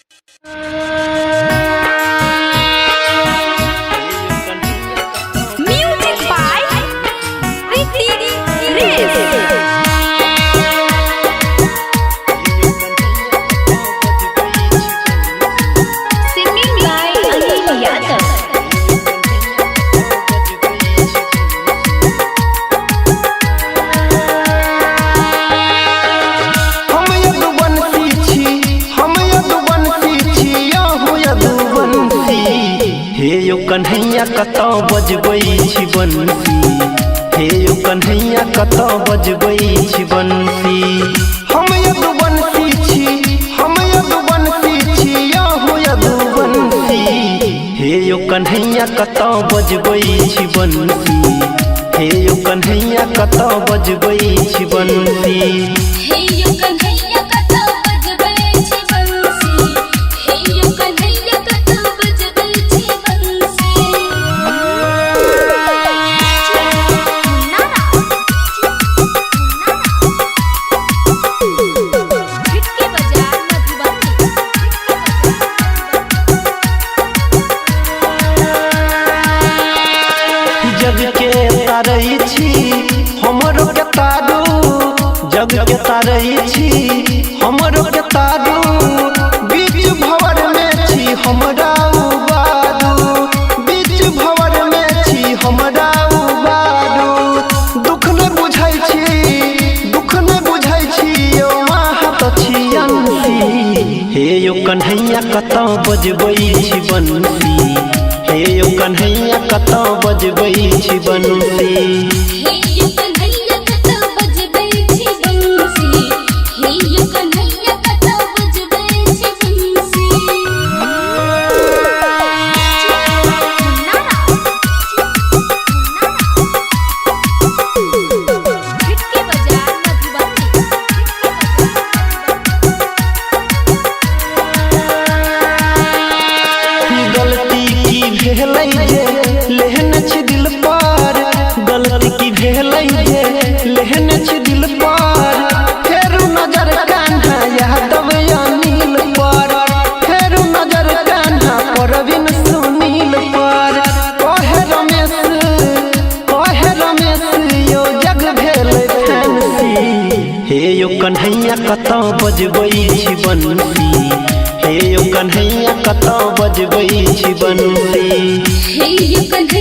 Music by Ritik Race. Singing by Anil Yadav. हम यदुवंशी छी, हम यदुवंशी छी, अहूँ यदुवंशी। हे यौ कन्हैया कतऽ बजबै छी बंसी, हे यौ कन्हैया कतऽ बजबै छी बंसी। हम यदुवंशी छी, हम यदुवंशी छी, अहूँ यदुवंशी। हे यौ कन्हैया कतऽ बजबै छी बंसी, हे यौ कन्हैया कतऽ बजबै छी बंसी। हे यो कन्हैया कतऽ बजबै छी बंसी, हे यो कन्हैया कतऽ बजबै छी बंसी। छिटकी बाजार मधुबनी। जग के तारै छी हमरो के तारू, जग के तारै छी हमरो के तारू। बीच भंवर में छी हमरा उबारू, बीच भंवर में छी हमरा उबारू। दुख ने बुझै छी, दुख ने बुझै छी यौ अहाँ तऽ छी अंशी। हे यौ कन्हैया कतऽ बजबै छी बंसी, हे यौ कन्हैया कतऽ बजबै छी बंसी। हे यो कन्हैया कतऽ बजबै छी बंसी, हे यो कन्हैया कतऽ बजबै छी बंसी। छिटकी बाजार मधुबनी। गलती की भेलै जे लेहन छी दिल पर, गलती की भेलै जे लेहन छी दिल पर। फेरू नजर कान्हा यादव अनिल पर, फेरू नजर कान्हा परवीन सुनील पर। कहे रमेश, कहे रमेश यौ जग भेलै फैंसी। हे यौ कन्हैया कतऽ बजबै छी बंसी, हे यौ कन्हैया कतऽ बजबै छी बंसी। हे यो कन्हैया।